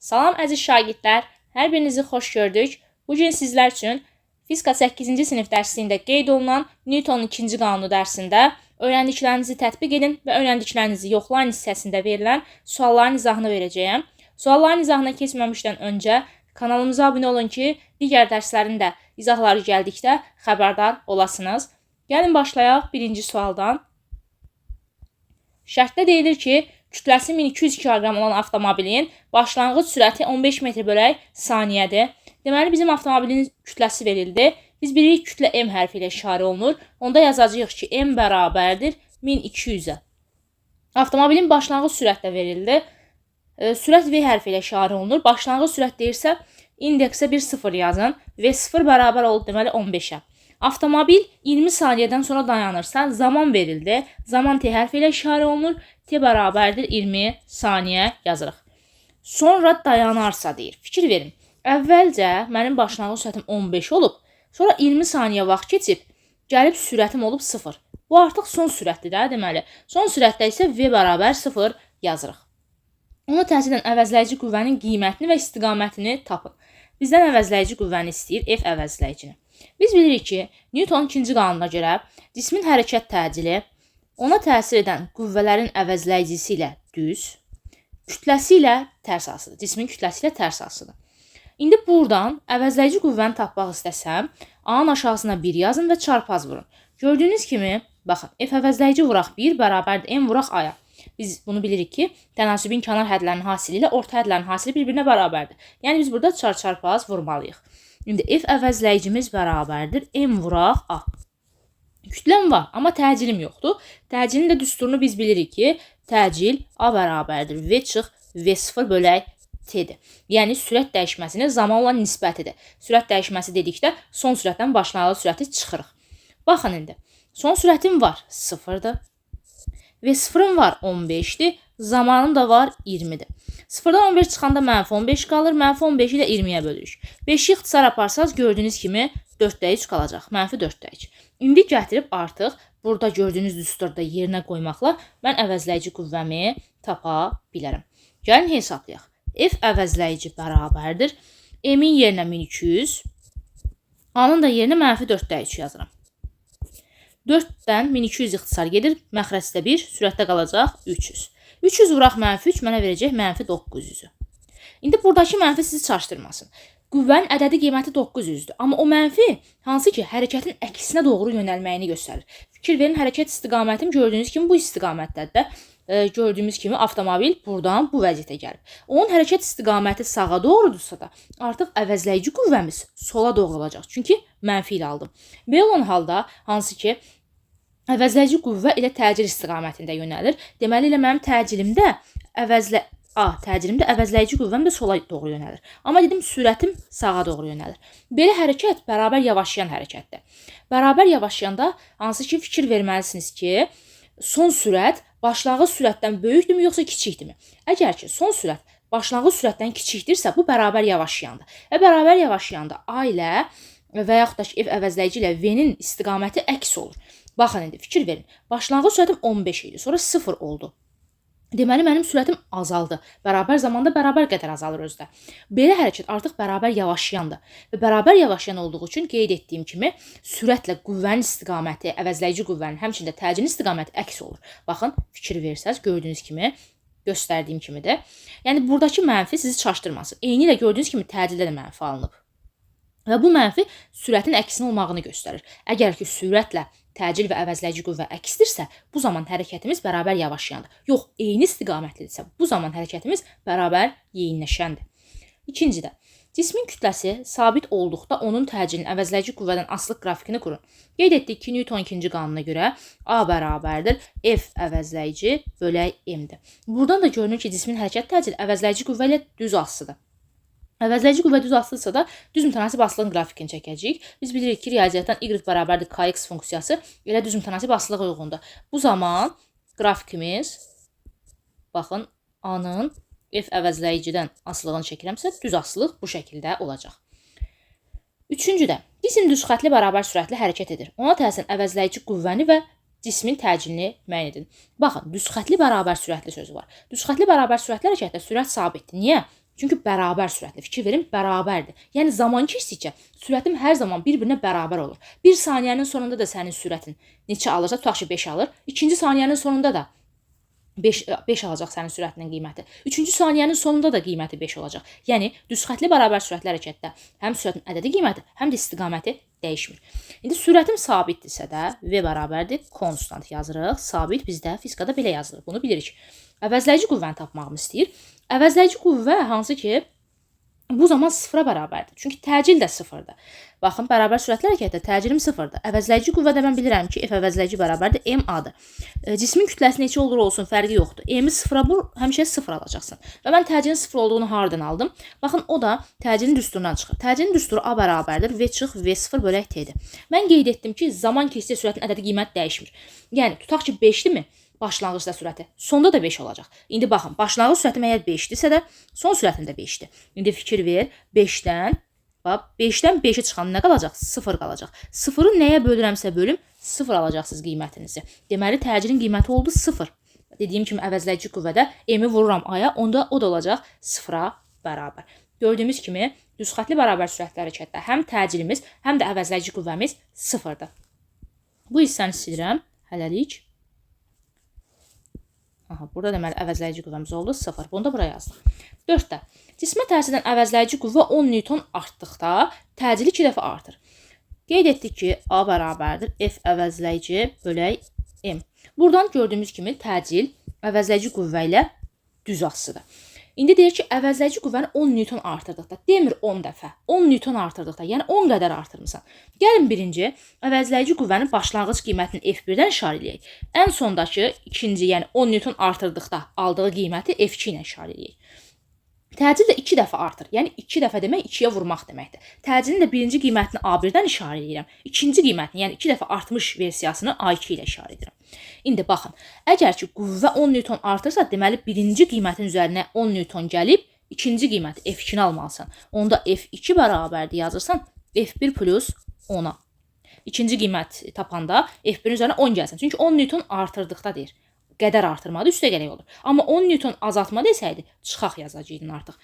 Salam əziz şagirdlər, hər birinizi xoş gördük. Bu gün sizlər üçün fizika 8-ci sinif dərsliyində qeyd olunan Newtonun ikinci qanunu dərsində öyrəndiklərinizi tətbiq edin və öyrəndiklərinizi yoxlayın hissəsində verilən sualların izahını verəcəyəm. Sualların izahına keçməmişdən öncə kanalımıza abunə olun ki, digər dərslərin də izahları gəldikdə xəbərdar olasınız. Gəlin başlayaq birinci sualdan. Şərtdə deyilir ki, kütləsi 1200 kq olan avtomobilin başlanğıc sürəti 15 metr bölək saniyədir. Deməli, bizim avtomobilin kütləsi verildi. Biz bilirik kütlə M hərfi ilə işarə olunur. Onda yazacağıq ki, M bərabərdir 1200-ə. Avtomobilin başlanğıc sürəti də verildi. Sürət V hərfi ilə işarə olunur. Başlanğıc sürət deyirsə, indeksə bir 0 yazın. V0 bərabər oldu, deməli 15-ə. Avtomobil 20 saniyədən sonra dayanırsa, zaman verildi. Zaman T hərfi ilə işarə olunur. T bərabərdir 20 saniyə yazırıq. Sonra dayanarsa deyir. Fikir verin. Əvvəlcə mənim başlanğıc sürətim 15 olub. Sonra 20 saniyə vaxt keçib, gəlib sürətim olub 0. Bu artıq son sürətdir də, deməli. Son sürətdə isə V bərabər 0 yazırıq. Ona təsir edən əvəzləyici qüvvənin qiymətini və istiqamətini tapın. Bizdən əvəzləyici qüvvəni istəyir, F əvəzləyicini. Biz bilirik ki, Newtonun ikinci qanununa görə cismin hərəkət təcili ona təsir edən qüvvələrin əvəzləyicisi ilə düz, kütləsi ilə tərs asılıdır. Cismin kütləsi ilə tərs asılıdır. İndi buradan əvəzləyici qüvvəni tapmaq istəsəm, A-nın aşağısına 1 yazın və çarpaz vurun. Gördüyünüz kimi, baxın, F əvəzləyici vuraq 1 bərabərdir M vuraq A-ya. Biz bunu bilirik ki, tənasübin kənar hədlərinin hasili ilə orta hədlərin hasili bir-birinə bərabərdir. Yəni biz burada çarpaz vurmalıyıq. İndi F əvəzləyicimiz bərabərdir M vuraq A. Kütləm var, amma təcilim yoxdur. Təcilin də düsturunu biz bilirik ki, təcil A bərabərdir V çıx V0 bölək T-dir. Yəni sürət dəyişməsinin zamanla nisbətidir. Sürət dəyişməsi dedikdə son sürətdən başlanğıc sürəti çıxırıq. Baxın indi. Son sürətim var 0-dır. V0-ım var 15-dir. Zamanım da var 20-dir. 0-dan 15 çıxanda mənfi 15 qalır. Mənfi 15-i də 20-yə bölürük. 5-i ixtisar aparsanız gördüyünüz kimi 4-də 3 qalacaq. Mənfi 4-də 3. İndi gətirib artıq burada gördüyünüz düsturda yerinə qoymaqla mən əvəzləyici qüvvəmi tapa bilərəm. Gəlin hesablayaq. F əvəzləyici bərabərdir. M-in yerinə 1200, A-nın da yerinə mənfi 4-də 3 yazıram. 4-dən 1200 ixtisar gedir. Məxrəcdə 1, sürətdə qalacaq 300. 300 vuraq mənfi 3 mənə verəcək mənfi 900-ü. İndi buradakı mənfi sizi çaşdırmasın. Qüvvənin ədədi qiyməti 900-dür. Amma o mənfi hansı ki hərəkətin əksinə doğru yönəlməyini göstərir. Fikir verin, hərəkət istiqamətim gördüyünüz kimi bu istiqamətdədir də. Gördüyümüz kimi avtomobil buradan bu vəziyyətə gəlib. Onun hərəkət istiqaməti sağa doğrudursa da artıq əvəzləyici qüvvəmiz sola doğru olacaq. Çünki mənfi ilə aldım. Belə olan halda hansı ki əvəzləyici qüvvə ilə təcil istiqamətində yönəlir. Deməli elə mənim təcilimdə təcilimdə əvəzləyici qüvvəm də sola doğru yönəlir. Amma dedim sürətim sağa doğru yönəlir. Belə hərəkət bərabər yavaşlayan hərəkətdir. Bərabər yavaşlayanda hansı ki fikir verməlisiniz ki, son sürət başlanğıc sürətdən böyükdürmü yoxsa kiçikdirmi? Əgər ki son sürət başlanğıc sürətdən kiçikdirsə, bu bərabər yavaşlayandır. Və bərabər yavaşlayanda A ilə və yaxud da ki, F əvəzləyici ilə V-nin istiqaməti əks olur. Baxın indi fikir verin. Başlanğıc sürətim 15 idi, sonra 0 oldu. Deməli mənim sürətim azaldı. Bərabər zamanda bərabər qədər azalır özdə. Belə hərəkət artıq bərabər yavaşlayandır. Və bərabər yavaşlayan olduğu üçün qeyd etdiyim kimi sürətlə qüvvənin istiqaməti, əvəzləyici qüvvənin, həmçinin də təcilin istiqaməti əks olur. Baxın, fikir versəz gördüyünüz kimi göstərdiyim kimidir. Yəni buradakı mənfi sizi çaşdırmasın. Eyni ilə gördüyünüz kimi təcildə də mənfi alınıb. Və bu mənfi sürətin əksinə olmağını göstərir. Əgər ki sürətlə təcil və əvəzləyici qüvvə əksdirsə, bu zaman hərəkətimiz bərabər yavaşlayandır. Yox, eyni istiqamətlidirsə, bu zaman hərəkətimiz bərabər yeyinləşəndir. İkincidə, cismin kütləsi sabit olduqda onun təcilinin əvəzləyici qüvvədən asılıq qrafikini qurun. Qeyd etdik ki, Newton ikinci qanununa görə A bərabərdir F əvəzləyici bölək M-dir. Buradan da görünür ki, cismin hərəkət təcili əvəzləyici qüvvə ilə düz asılıdır. Əvəzləyici qüvvə düz asılıdırsa da düz mütənasib asılılığın qrafikini çəkəcəyik. Biz bilirik ki, riyaziyyatdan y bərabərdir kx funksiyası elə düz mütənasib asılılığa uyğundur. Bu zaman qrafikimiz, baxın, A-nın F əvəzləyicidən asılılığını çəkirəmsə, düz asılılıq bu şəkildə olacaq. Üçüncüdə, cisim düz xətli bərabər sürətli hərəkət edir. Ona təsir əvəzləyici qüvvəni və cismin təcilini müəyyən edin. Baxın, düz xətli bərabər sürətli sözü var. Düz xətli bərabər sürətli hərəkətdə sürət sabitdir. Niyə? Çünki bərabər sürətli. Fikir verin, bərabərdir. Yəni zaman keçdikcə sürətim hər zaman bir-birinə bərabər olur. Bir saniyənin sonunda da sənin sürətin neçə alırsa, tutaq ki 5 alır. İkinci saniyənin sonunda da 5 alacaq sənin sürətinin qiyməti. Üçüncü saniyənin sonunda da qiyməti 5 olacaq. Yəni düz xətli bərabər sürətli hərəkətdə həm sürətin ədədi qiyməti, həm də istiqaməti dəyişmir. İndi sürətim sabitdirsə də V bərabərdir, konstant yazırıq. Sabit bizdə fizikada belə yazılır. Bunu bilirik. Əvəzləyici qüvvəni tapmağımı istəyir. Əvəzləyici qüvvə hansı ki bu zaman sıfıra bərabərdir. Çünki təcil də sıfırdır. Baxın, bərabər sürətli hərəkətdə təcilim sıfırdır. Əvəzləyici qüvvə də mən bilirəm ki, F əvəzləyici bərabərdir MA-dır. Cismin kütləsi neçə olur olsun, fərqi yoxdur. M-i sıfıra vur, həmişə sıfır alacaqsan. Və mən təcilin sıfır olduğunu hardan aldım? Baxın, o da təcilin düsturundan çıxır. Təcilin düsturu A bərabərdir. V çıx V0 bölək T-dir. Mən qeyd etdim ki, zaman keçdikcə sürətin ədədi qiyməti dəyişmir. Yəni, tutaq ki, 5-dirmi? Başlanğıcda sürəti. Sonda da 5 olacaq. İndi baxın, başlanğıc sürətim əgər 5-dirsə də, son sürətim də 5-dir. İndi fikir ver, 5-dən, bax, 5-dən 5-ə çıxan nə qalacaq? 0 qalacaq. 0-ı nəyə bölürəmsə bölüm, 0 alacaqsınız qiymətinizi. Deməli, təcilin qiyməti oldu 0. Dediyim kimi, əvəzləyici qüvvədə M-i vururam A-ya, onda o da olacaq 0-a bərabər. Gördüyümüz kimi, düz xətli bərabər sürətli hərəkətdə həm təcilimiz, həm də əvəzləyici qüvvəmiz 0-dır. Bu hissəni silirəm hələlik. Aha, burada deməli əvəzləyici qüvvəmiz oldu 0. Bunu da buraya yazdım. 4-də. Cismə təsir edən əvəzləyici qüvvə 10 Newton artdıqda təcili 2 dəfə artır. Qeyd etdik ki, A bərabərdir F əvəzləyici bölək M. Buradan gördüyümüz kimi təcil əvəzləyici qüvvə ilə düz asıdır. İndi deyir ki, əvəzləyici qüvvəni 10 Newton artırdıqda, demir 10 dəfə, 10 Newton artırdıqda, yəni 10 qədər artırmısan. Gəlin birinci əvəzləyici qüvvənin başlanğıc qiymətini F1-dən işarə eləyək. Ən sondakı ikinci, yəni 10 Newton artırdıqda aldığı qiyməti F2 ilə işarə eləyək. Təcil də 2 dəfə artır. Yəni 2 dəfə demək 2-yə vurmaq deməkdir. Təcilin də birinci qiymətini A1-dən işarə eləyirəm. İkinci qiymətini, yəni 2 dəfə artmış versiyasını A2 ilə işarə edirəm. İndi baxın, əgər ki qüvvə 10 Newton artırsa, deməli birinci qiymətin üzərinə 10 Newton gəlib, ikinci qiyməti F2-ni almalısan. Onda F2 bərabərdir yazırsan F1 plus 10-a. İkinci qiymət tapanda F1-in üzərinə 10 gəlsin. Çünki 10 Newton artırdıqda deyir. Qədər artırmadı, üstə gələk olur. Amma 10 Newton azaltma desəydi, çıxaq yazacaqdın artıq.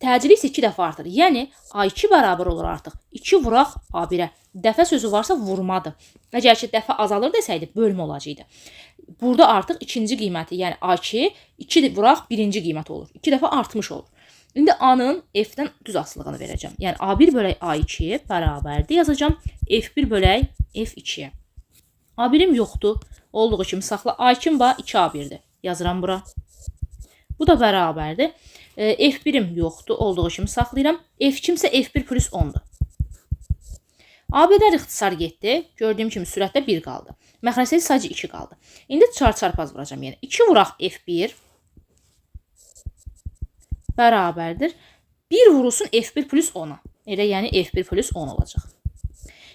Təcili isə 2 dəfə artır. Yəni A2 bərabər olur artıq. 2 vuraq A1-ə. Dəfə sözü varsa vurmadır. Əgər ki dəfə azalır desəydi, bölmə olacaqdı. Burada artıq ikinci qiyməti, yəni A2, 2 vuraq birinci qiymət olur. 2 dəfə artmış olur. İndi A-nın F-dən düz asılılığını verəcəm. Yəni A1 bölək A2 bərabərdir yazacağam. F1 bölək F2-yə. A1-im yoxdur. Olduğu kimi saxla. A2-m var, 2A1-dir. Yazıram bura. Bu da bərabərdir. F1-im yoxdur. Olduğu kimi saxlayıram. F2-m isə F1 plus 10-dur. A1-dən ixtisar getdi. Gördüyüm kimi sürətdə 1 qaldı. Məxrəcdə sadəcə 2 qaldı. İndi çarpaz vuracağam yenə. 2 vuraq F1 bərabərdir. 1 vurulsun F1 plus 10-a. Elə yəni F1 plus 10 olacaq.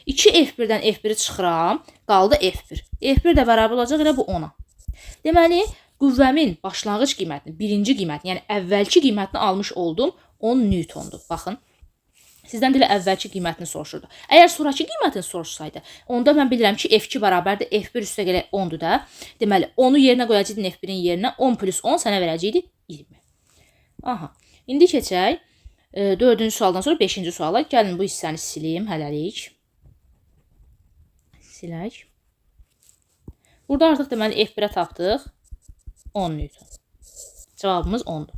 2 F1-dən F1-i çıxıram, qaldı F1. F1 də bərabər olacaq elə bu 10-a. Deməli, qüvvəmin başlanğıc qiymətini, birinci qiymətini, yəni əvvəlki qiymətini almış oldum 10 Newtondur. Baxın. Sizdən də elə əvvəlki qiymətini soruşurdu. Əgər sonrakı qiymətini soruşsaydı, onda mən bilirəm ki, F2 bərabərdir F1 üstə gələk 10-dur da. Deməli, 10-u yerinə qoyacaqdın F1-in yerinə. 10 plus 10 sənə verəcəkdi 20. Aha. İndi keçək 4-cü sualdan sonra 5-ci suala. Gəlin bu hissəni silim hələlik. Silək. Burada artıq deməli F1-ə tapdıq 10 Newton. Cavabımız 10-dur.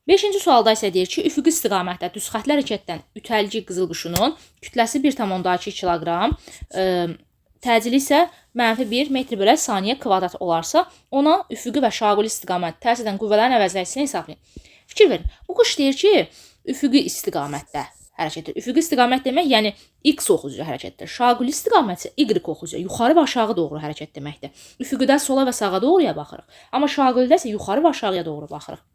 5-ci sualda isə deyir ki, üfüqi istiqamətdə düz xətli hərəkətdən ütəlgi qızıl quşunun kütləsi 1,2 kiloqram, təcili isə -1 metr bölək saniyə kvadrat olarsa, ona üfüqi və şaquli istiqamət təsir edən qüvvələrin əvəzləyicisini hesablayın. Fikir verin. Bu quş deyir ki, üfüqi istiqamətdə hərəkət edir. Üfüqi istiqamət demək, yəni X oxu üzrə hərəkət edir. Şaquli istiqamət isə Y oxu üzrə, yuxarı və aşağı doğru hərəkət deməkdir. Üfüqdə sola və sağa doğruya baxırıq. Amma şaqulidə isə yuxarı və aşağıya doğru baxırıq.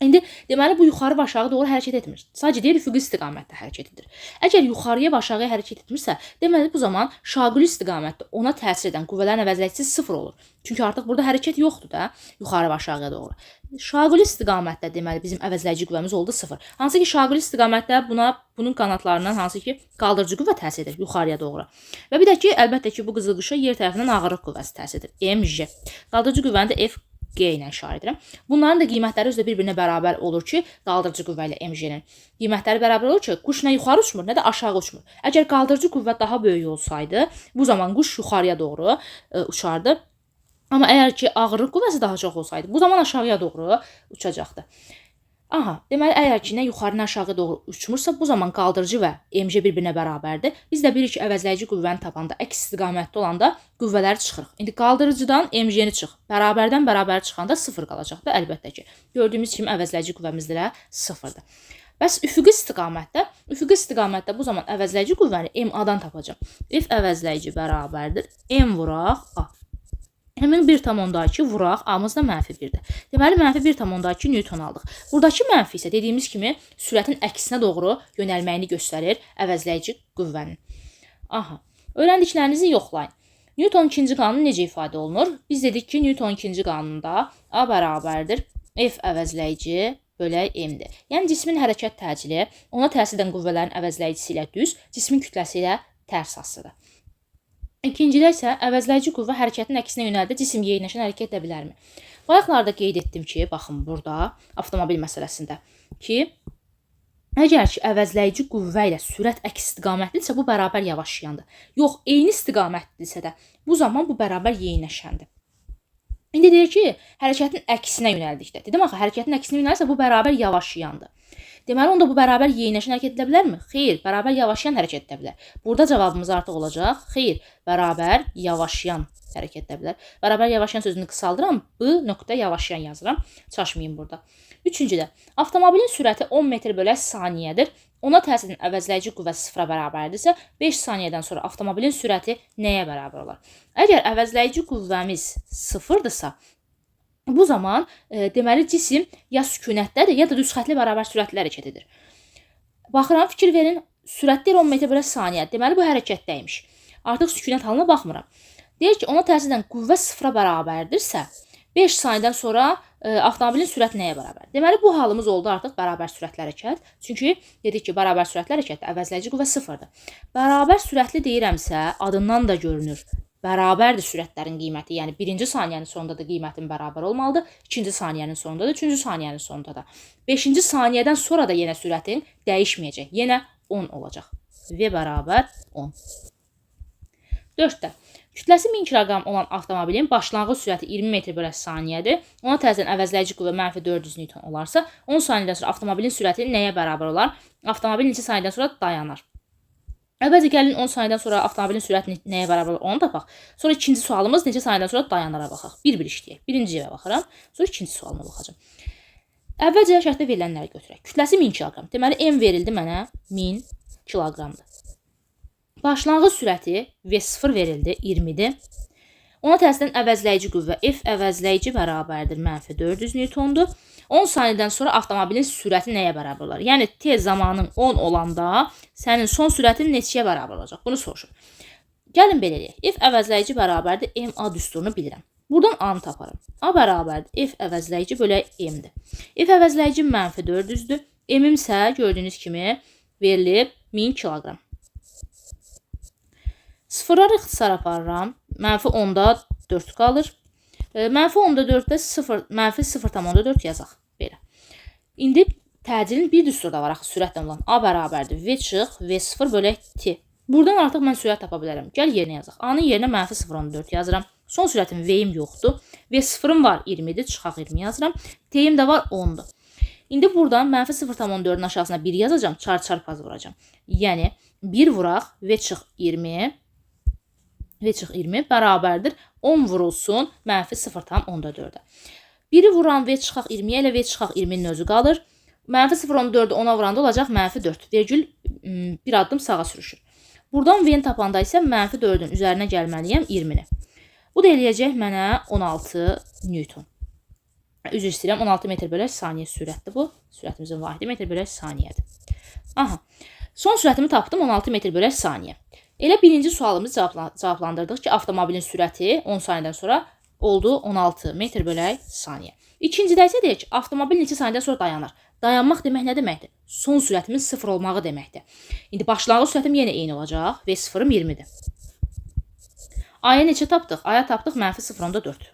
İndi deməli bu yuxarı və aşağı doğru hərəkət etmir. Sadəcə deyir üfüqi istiqamətdə hərəkət edir. Əgər yuxarıya və aşağıya hərəkət etmirsə, deməli bu zaman şaquli istiqamətdə ona təsir edən qüvvələrin əvəzləyicisi 0 olur. Çünki artıq burada hərəkət yoxdur da, yuxarı və aşağıya doğru. Şaquli istiqamətdə deməli bizim əvəzləyici qüvvəmiz oldu 0. Hansı ki şaquli istiqamətdə bunun qanadlarından hansı ki qaldırıcı qüvvə təsir edir yuxarıya doğru. Və bir də ki, əlbəttə ki, bu qızıl quşa yer tərəfindən ağırlıq qüvvəsi təsir edir. MJ. Qaldırıcı qüvvəni də F G ilə işarə edirəm. Bunların da qiymətləri özü də bir-birinə bərabər olur ki, qaldırıcı qüvvə ilə mg-nin qiymətləri bərabər olur ki, quş nə yuxarı uçmur, nə də aşağı uçmur. Əgər qaldırıcı qüvvə daha böyük olsaydı, bu zaman quş yuxarıya doğru uçardı. Amma əgər ki, ağırlıq qüvvəsi daha çox olsaydı, bu zaman aşağıya doğru uçacaqdı. Aha, deməli, əgər ki, nə yuxarı, nə aşağı doğru uçmursa, bu zaman qaldırıcı və mg bir-birinə bərabərdir. Biz də bilirik ki, əvəzləyici qüvvəni tapanda, əks istiqamətdə olanda qüvvələri çıxırıq. İndi qaldırıcıdan mg-ni çıx. Bərabərdən bərabər çıxanda 0 qalacaqdır, əlbəttə ki. Gördüyümüz kimi əvəzləyici qüvvəmiz də 0-dır. Bəs üfüqi istiqamətdə? Üfüqi istiqamətdə bu zaman əvəzləyici qüvvəni MA-dan tapacağam. F əvəzləyici bərabərdir. M vuraq A. Həmin 1,2 vuraq, A-mız da mənfi 1-dir. Deməli, mənfi 1,2 Newton aldıq. Buradakı mənfi isə dediyimiz kimi sürətin əksinə doğru yönəlməyini göstərir əvəzləyici qüvvənin. Aha, öyrəndiklərinizi yoxlayın. Newton ikinci qanunu necə ifadə olunur? Biz dedik ki, Newton ikinci qanununda A bərabərdir F əvəzləyici bölək M-dir. Yəni, cismin hərəkət təcili ona təsir edən qüvvələrin əvəzləyicisi ilə düz, cismin kütləsi ilə tərs asılıdır. İkincidə isə əvəzləyici qüvvə hərəkətin əksinə yönəldə cisim yeyinləşən hərəkət edə bilərmi? Bayaqlarda qeyd etdim ki, baxın burada avtomobil məsələsində ki, əgər ki əvəzləyici qüvvə ilə sürət əks istiqamətlidirsə, bu bərabər yavaşlayandır. Yox, eyni istiqamətlidirsə də bu zaman bu bərabər yeyinləşəndir. İndi deyir ki, hərəkətin əksinə yönəldikdə. Dedim axı, hərəkətin əksinə yönəlirsə, bu bərabər yavaşlayandır. Deməli, onda bu bərabər yeyinləşən hərəkət edə bilərmi? Xeyr, bərabər yavaşlayan hərəkət edə bilər. Burada cavabımız artıq olacaq. Xeyr, bərabər yavaşlayan hərəkət edə bilər. Bərabər yavaşlayan sözünü qısaldıram. B nöqtə yavaşlayan yazıram. Çaşmayın burada. Üçüncüdə, avtomobilin sürəti 10 metr bölək saniyədir. Ona təsir edən əvəzləyici qüvvə sıfıra bərabərdirsə, 5 saniyədən sonra avtomobilin sürəti nəyə bərabər olar? Əgər əvəzləyici qüvvəmiz sıfırdırsa, bu zaman deməli cisim ya sükunətdədir, ya da düz xətli bərabər sürətli hərəkət edir. Baxıram, fikir verin, sürət deyir 10 metr bölək saniyə. Deməli, bu hərəkətdəymiş. Artıq sükunət halına baxmıram. Deyir ki, ona təsir edən qüvvə sıfıra bərabərdirsə, 5 saniyədən sonra avtomobilin sürəti nəyə bərabər? Deməli, bu halımız oldu artıq bərabər sürətli hərəkət. Çünki dedik ki, bərabər sürətli hərəkətdə əvəzləyici qüvvə sıfırdır. Bərabər sürətli deyirəmsə, adından da görünür. Bərabərdir sürətlərin qiyməti. Yəni, birinci saniyənin sonunda da qiymətin bərabər olmalıdır. İkinci saniyənin sonunda da, üçüncü saniyənin sonunda da. Beşinci saniyədən sonra da yenə sürətin dəyişməyəcək. Yenə 10 olacaq. V bərabər 10. 4-də. Kütləsi 1000 kiloqram olan avtomobilin başlanğıc sürəti 20 metr bölək saniyədir. Ona təsir edən əvəzləyici qüvvə mənfi 400 Newton olarsa, 10 saniyədən sonra avtomobilin sürəti nəyə bərabər olar? Avtomobil neçə saniyədən sonra dayanar? Əvvəlcə gəlin 10 saniyədən sonra avtomobilin sürəti nəyə bərabər olar, onu tapaq. Sonra ikinci sualımız neçə saniyədən sonra dayanara baxaq. Bir-bir işləyək. Birinciyə baxıram, sonra ikinci sualıma baxacağam. Əvvəlcə şərtdə verilənləri götürək. Kütləsi 1000 kiloqram. Deməli, M verildi mənə 1000 kiloqramdır. Başlanğıc sürəti V0 verildi, 20-dir. Ona təsir edən əvəzləyici qüvvə F əvəzləyici bərabərdir mənfi 400 Newtondur. 10 saniyədən sonra avtomobilin sürəti nəyə bərabər olar? Yəni, T zamanın 10 olanda sənin son sürətin neçəyə bərabər olacaq? Bunu soruşur. Gəlin belə eləyək. F əvəzləyici bərabərdir MA düsturunu bilirəm. Buradan A-nı taparım. A bərabərdir F əvəzləyici bölək M-dir. F əvəzləyici mənfi 400-dür. M-im isə gördüyünüz kimi verilib 1000 kiloqram. Sıfırları ixtisar aparıram. Mənfi 10-da 4 qalır. Mənfi 10-da 4-də 0, mənfi 0,4 yazaq. Belə. İndi təcilin bir düsturu da var axı sürətlə olan. A bərabərdir V çıx, V0 bölək T. Buradan artıq mən sürət tapa bilərəm. Gəl yerinə yazaq. A-nın yerinə mənfi 0,4 yazıram. Son sürətim V-im yoxdur. V0-ım var 20-dir. Çıxaq 20 yazıram. T-im də var 10-dur. İndi buradan mənfi 0,4-ün aşağısına 1 yazacağam. Çar-çarpaz vuracağam. Yəni 1 vuraq V çıx 20. V çıx 20 bərabərdir 10 vurulsun mənfi 0,4-ə. 1-i vuran V çıxaq 20-yə, elə V çıxaq 20-nin özü qalır. Mənfi 0,4-ü 10-a vuranda olacaq mənfi 4. Vergül bir addım sağa sürüşür. Buradan V-ni tapanda isə mənfi 4-ün üzərinə gəlməliyəm 20-ni. Bu da eləyəcək mənə 16 Newton. Üzr istəyirəm, 16 metr bölək saniyə sürətdir bu. Sürətimizin vahidi metr bölək saniyədir. Aha. Son sürətimi tapdım 16 metr bölək saniyə. Elə birinci sualımızı cavablandırdıq ki, avtomobilin sürəti 10 saniyədən sonra oldu 16 metr bölək saniyə. İkincidə isə deyək ki, avtomobil neçə saniyədən sonra dayanır? Dayanmaq demək nə deməkdir? Son sürətimin 0 olmağı deməkdir. İndi başlanğıc sürətim yenə eyni olacaq. V0-ım 20-dir. A'ya neçə tapdıq? A'ya tapdıq mənfi 0,4.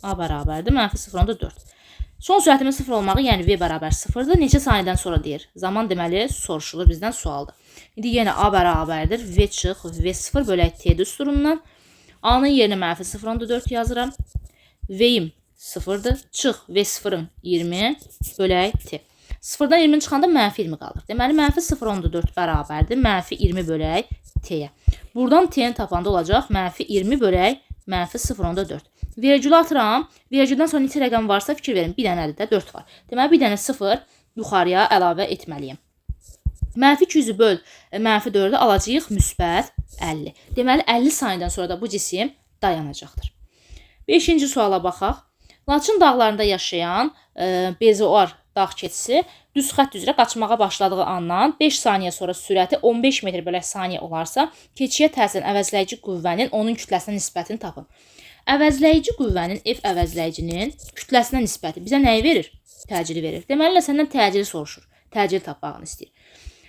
A bərabərdir mənfi 0,4. Son sürətimin 0 olmağı, yəni V bərabər 0-dır. Neçə saniyədən sonra deyir? Zaman deməli soruşulur bizdən sualdır. İndi yenə A bərabərdir. V çıx V0 bölək T düsturundan. A-nın yerinə mənfi 0,4 yazıram. V-im 0-dır. Çıx V0-ın 20 bölək T. 0-dan 20 çıxanda mənfi 20 qalır. Deməli, mənfi 0,4 bərabərdir. Mənfi 20 bölək T-yə. Buradan T-ni tapanda olacaq mənfi 20 bölək mənfi 0,4. Vergülü atıram. Vergüldən sonra neçə rəqəm varsa fikir verin. Bir dənədir də 4 var. Deməli, bir dənə 0 yuxarıya əlavə etməliyim. Mənfi 200-ü böl mənfi 4-ü alacağıq müsbət 50. Deməli, 50 saniyədən sonra da bu cisim dayanacaqdır. 5-ci suala baxaq. Laçın dağlarında yaşayan bezoar dağ keçisi düz xətt üzrə qaçmağa başladığı andan 5 saniyə sonra sürəti 15 metr bölək saniyə olarsa, keçiyə təsir əvəzləyici qüvvənin onun kütləsinə nisbətini tapın. Əvəzləyici qüvvənin F əvəzləyicinin kütləsinə nisbəti bizə nəyi verir? Təcili verir. Deməli, səndən təcili soruşur. Təcili tapmağını istəyir.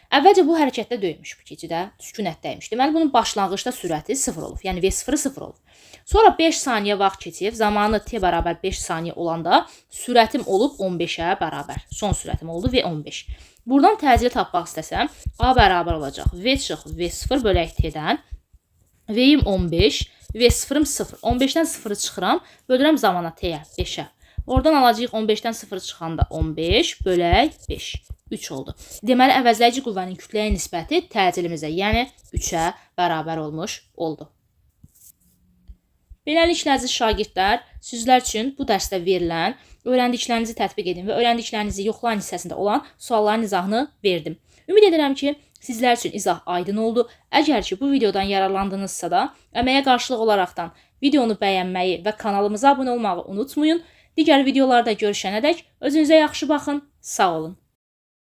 Əvvəlcə bu hərəkətdə döymüş bu keçidə, sükunətdəymiş. Deməli, bunun başlanğıcda sürəti 0 olub. Yəni V0-ı 0 olub. Sonra 5 saniyə vaxt keçib, zamanı t bərabər 5 saniyə olanda sürətim olub 15-ə bərabər. Son sürətim oldu V15. Buradan təcili tapmaq istəsəm, A bərabər olacaq. V çıx V0 bölək T-dən. V-im 15, V0-ım 0. 15-dən 0-ı çıxıram, bölürəm zamana T-yə, 5-ə. Oradan alacağıq 15-dən 0 çıxanda 15 bölək 5. 3 oldu. Deməli, əvəzləyici qüvvənin kütləyə nisbəti təcilimizə, yəni 3-ə bərabər olmuş oldu. Beləliklə, əziz şagirdlər, sizlər üçün bu dərsdə verilən öyrəndiklərinizi tətbiq edin və öyrəndiklərinizi yoxlayın hissəsində olan sualların izahını verdim. Ümid edirəm ki, sizlər üçün izah aydın oldu. Əgər ki, bu videodan yararlandınızsa da, əməyə qarşılıq olaraqdan videonu bəyənməyi və kanalımıza abunə olmağı unutmayın. Digər videolarda görüşənədək özünüzə yaxşı baxın, sağ olun.